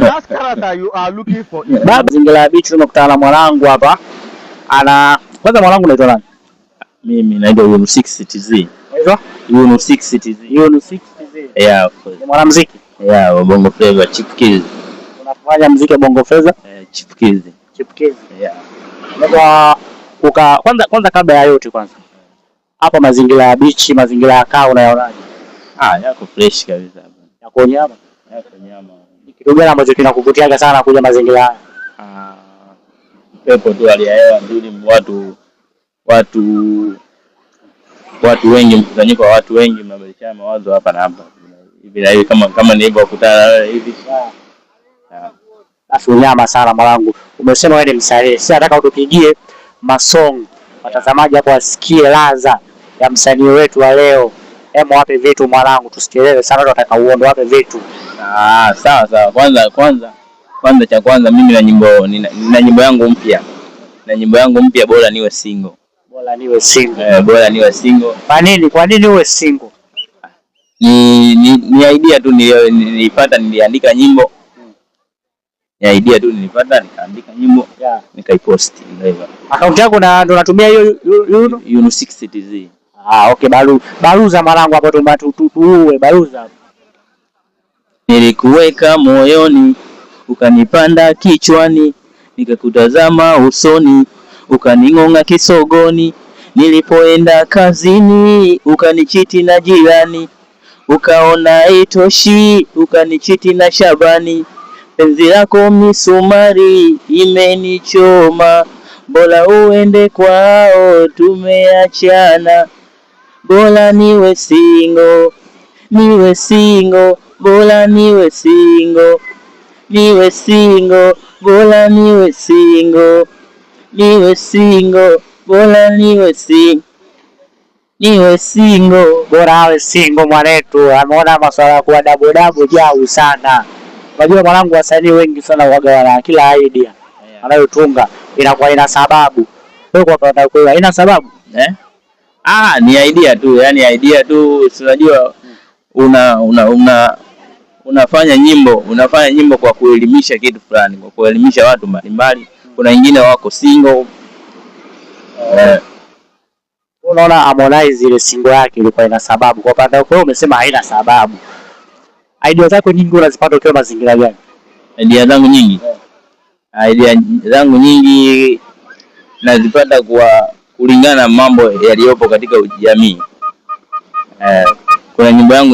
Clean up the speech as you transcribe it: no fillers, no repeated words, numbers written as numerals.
That character you are looking for is Baba, mazingira ya beach tumekutana na mwanangu hapa. Ana kwanza, mwanangu unaitwa nani? Mimi naitwa Yunu 6 TZ. Unaitwa? Yunu 6 TZ. Yunu 6 TZ. Yeah, of course. Ni mwanamuziki. Yeah, wa Bongo Flava chipukizi. Unafanya muziki wa Bongo Flava? Eh, chipukizi. Chipukizi. Yeah. Unaitwa uka kwanza kabla ya yote kwanza. Hapa mazingira ya beach, mazingira ya kaa unayaonaje? Ah, yako fresh kabisa hapa. Yako nyama. Yako nyama. Ni kitu gani ambacho kinakuvutiaga sana kuja mazingira haya? Ah, pepo tu, hali ya hewa nzuri, watu wengi, mkusanyiko wa watu wengi, mnabadilishana mawazo hapa na hapa hivi na hivi, kama nilivyokutana na wewe hivi. Yeah. Basi unyama sana mwanangu. Umesema wewe ni msanii. Sasa nataka utupigie masong. Watazamaji hapo wasikie ladha ya msanii wetu wa leo. Hemu wape vitu mwanangu, tusichelewe sana, watu wataka uondo, wape vitu. Ah, sawa sawa. Kwanza cha kwanza mimi na nyimbo nina nyimbo yangu mpya. Na nyimbo yangu mpya, "Bora Niwe Single". Bora Niwe Single. Eh, "Bora Niwe Single". Kwa nini? Kwa nini uwe single? Ni idea tu nilipata, niliandika nyimbo. Ni idea tu nilipata, nikaandika nyimbo, nikaiposti, ndio hivyo. Akaunti yako na ndo natumia hiyo hiyo? Yunu 6 TZ. Ah, okay, baruza mwanangu hapo tu tuue baruza. Nilikuweka moyoni, ukanipanda kichwani, nikakutazama usoni, ukaning'ong'a kisogoni. Nilipoenda kazini, ukanichiti na jirani, ukaona itoshi, ukanichiti na Shabani. Penzi lako misumari imenichoma, bora uende kwao, tumeachana. Bora niwe single, niwe single, bora niwe single, niwe single, bora niwe single, niwe single, bora niwe single. Bora awe single mwanetu. Ameona masuala ya kuwa double double jau sana. Unajua mwanangu, wasanii wengi sana waga wana kila idea anayotunga inakuwa ina sababu. Wewe kwa upande wako ina sababu? Eh? Ah, ni idea tu, yani idea tu, si unajua una una una unafanya nyimbo kwa kuelimisha kitu fulani, kwa kuelimisha watu mbalimbali. Kuna wengine wako single. Eh, Unaona Harmonize ile single yake ilikuwa ina sababu. Kwa upande wako wewe umesema haina sababu. Idea zako nyingi unazipata ukiwa mazingira gani? Idea zangu nyingi nazipata kwa kulingana na mambo yaliyopo katika jamii. Eh, kuna nyimbo yangu